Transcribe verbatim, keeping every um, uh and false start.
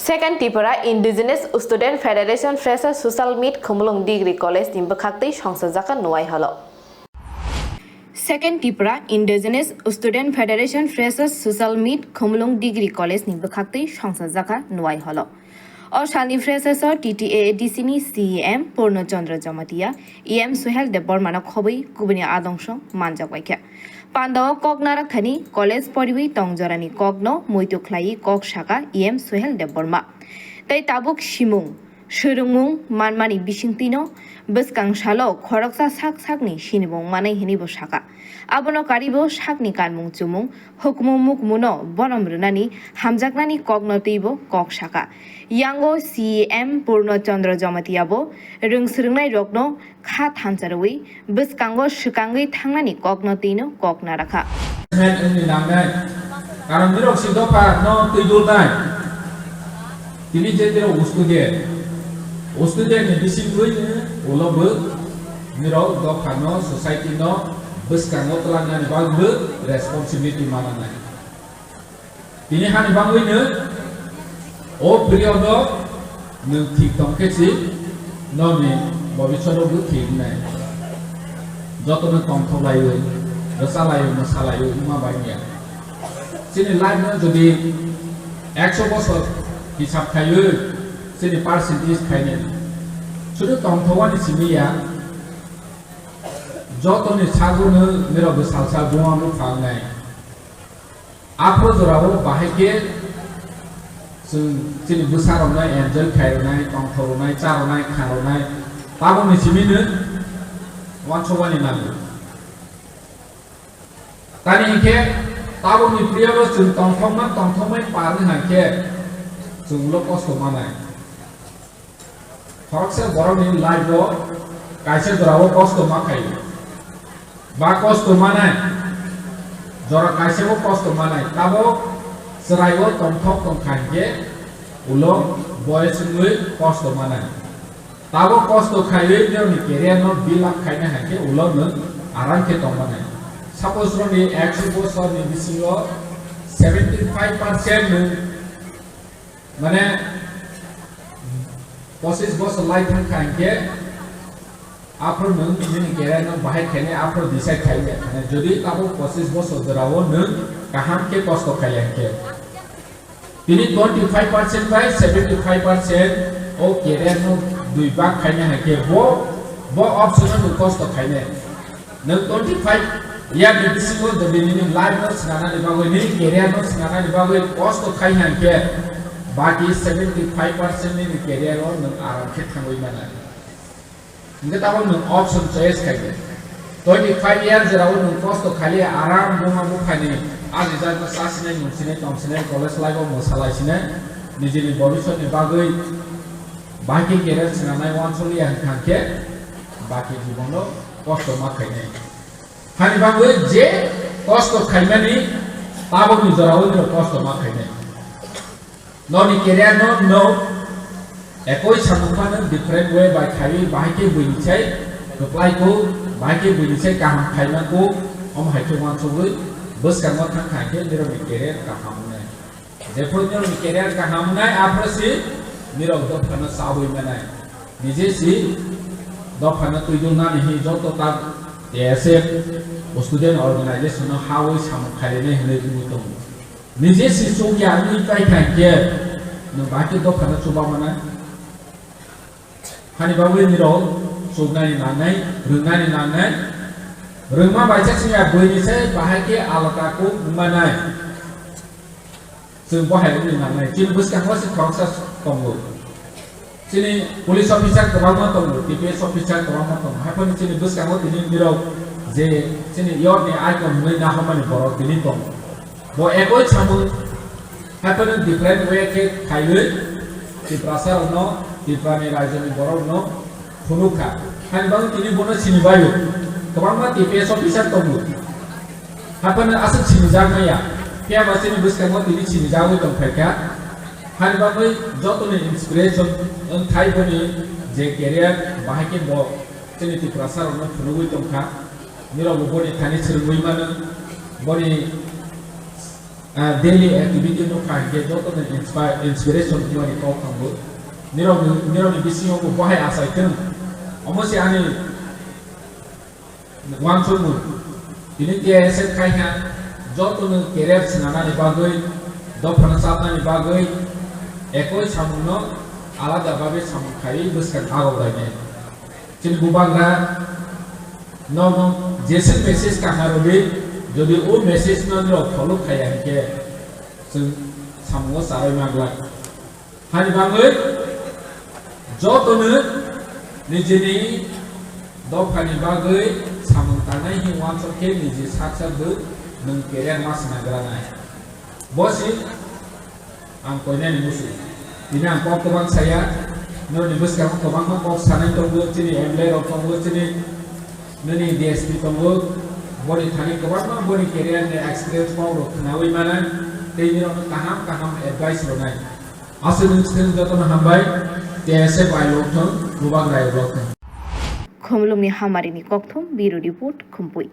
Second Tripura Indigenous Student Federation Freshers Social Meet Khumulwng Degree College ni bwkhaktwi songchajak Nuai Holo. Second Tripura Indigenous Student Federation Freshers Social Meet Khumulwng Degree College ni bwkhaktwi songchajak Nuai Holo. O salni freshers o T T A A D C ni C E M Purno Chandra Jamatia, E M Suhel Debbarma no khobwi kubuni adongso manjak bai kha. Panda o kok narak thani college poriwi tong jorani kok no muitu khlaiwi kok saka E M Suhel Debbarma. Tei tabuk simung, swrwngmung manmani bisingtwi no bwskang salo khoroksa sak sakni sinibung manai hinwi bo saka. Abono karibo sakni kanmung chumung, hukumu mukumuno borom rwnani hamjaknani kokno twibo kok saka. Yango C E M Purno Chandra Jamatia bo rwng swrwngnai rokno kha thansa rwui bwskango swkangwi thangnani kokno twino kok narakha. Met wngni nangnai. Karon nirok si dopha no twi dulnai. Tini je nirok student. Student ni bisingtwi ulo bo nirok dopha no, society no bwskango twlangnani bagwi responsibility mananai. Tini hani bagwi no o period o nwng thik tong khe si noni bobiswt o bo thik wngnai. Joto no tongthok laiwi, rwcha laiwi, mwsa laiwi wngma bai wngya. Chini life no jodi ekso bosor hisab khaiwi, chini percentage khainai. Sudu tongthok ani simi ya, joto ni sagwi no nirok bwsal sa buma bupha wngnai. Aphuru jorao bahai khe chwng chini bwsarokno enjoy khairwnai, tongthorwnai, charwnai, kharwnai, tabukni simi no uansukmani nango. Tamni hinkhe tabukni period o chwng tongthokma tongthokmani parni hai khe chwng ulo kosto manai. Khoroksa borokni life o kaisa jorao kosto ma khaio. Ba kosto manai, jora kaisa bo kosto manai. Tabuk chwraio tongthok tongkha hinkhe ulo boyes wngwi kosto manai. Tabuk kosto khaiwi nirokni career no build up khaina hai khe ulo nwng aram khe tong manai. Suppose nirokni ekso bosorni bisingo seventy five percent nwng Mane, pochis bosor lai thang kha hinkhe, aphuru nwng nini career no bahai khainai, aphuru decide khai ya khainai. Jodi tabuk pochis bosor jorao nwng kaham khe kosto khai ya hinkhe, tini twenty five percent bai seventy five percent o career no dui bak khaina hai khe, bo, bo option no nwng kosto khainai. Nwng twenty five year ni bisingo jodi nini life no swnamnani bagwi, nini career no swnamnani bagwi kosto khai hai khe, baki seventy five percent nini career o nwng aram khe thangwi mano. Hinkhe tabuk nwng option choice khai di. Twenty five year jorao nwng kosto khai li aram buma buphani ajijak no chasinai, nungsinai, tongsinai, college life o mwsalai sinai, nijini bobiswt ni bagwi bahai khe career swnamnai uansuk ya hwnkha khe, baki jibon no kosto ma khainai. Hani bagwi je kosto khaimani tabukni jorao nirok kosto ma khainai. Noni career no, no ekoi samung phano different way bai khaiwi bahai khe buini sai kwplai kuk, bahai khe buini sai kaham khaima kuk, omo hai khe uansugwi bwskango thang kha khe nirokni career kaham wngnai. Jephru nirokni career kaham wngnai, aphuru si nirok dophano chawi manai. Nije si dophano twidulnani hi joto tak T S F student organization no hawi samung khainai hinwi wngwi tongo. Nije si chukya wngwi paikha hinkhe nwng bahai khe dophano chuba manai. Hani bagwi nirok chuknani nangnai, rwngnani nangnai. Rwngma baisa chwngya buini sai bahai khe alada kuk wngmanai. Chwng bo hai wngwi nangnai. Chini bwskango se khoroksa tongo. Chini police officer kwbangma tongo, T P S officer kwbangma tongo. Haiphano chini bwskango tini nirok je chini yorni icon hwnwi nahormani borok tini tongo. Bo ekoi samung, haiphano different way khe khaiwi Tiprasa rokno, Tripurani raijoni borokno phunuk kha. Hani bagwi tini bono sini baio. Kwbangma T P S officer tongo. Haiphano aswk sinijak maya. Phiya ba chini bwskango tini sinijagwi tong phai kha. Hani bagwi jotoni inspiration wng thai boni je career, bahai khe bo chini Tiprasa rokno phunugwi tong kha. Nirok bo boni thani swrwngwi mano. Boni Ah, daily activity no kha hinkhe joto no inspire, inspiration wngmani kok tongo. Nirok ni, nirok ni bisingo bo bahai achai thung. Omo se ani wansukmung. Tini T S F khai kha joto no career swnamnani bagwi, dophano chapnani bagwi, ekoi samung no alada bagwi samung khaiwi bwskang agok lainai. Chini bubagra no, no, jese message kaham rwdi, jodi o message no nirok follow khaiya hinkhe, chwng samungo charwi manglak. Hani bagwi jotono nijini dophani bagwi samung tangnai hin wansok khe niji sak sak bo nwng career ma swnam granai. Bo si ang koinani musu. Tini ang kok kwbang saya, norokni bwskango kwbangma kok sanai tongo, chini M L A rok tongo, chini nini D S P tongo, boni thani kwbangma boni career ni experience kok rok khnaui manai, tei nirokno kaham kaham advice rwnai. Aswk nwng swkang jotono hambai, T S F I lok thung, Bubak Rai lok thung. Khumulwngni Hamarini Kokthum, Bureau Report, Khumpui.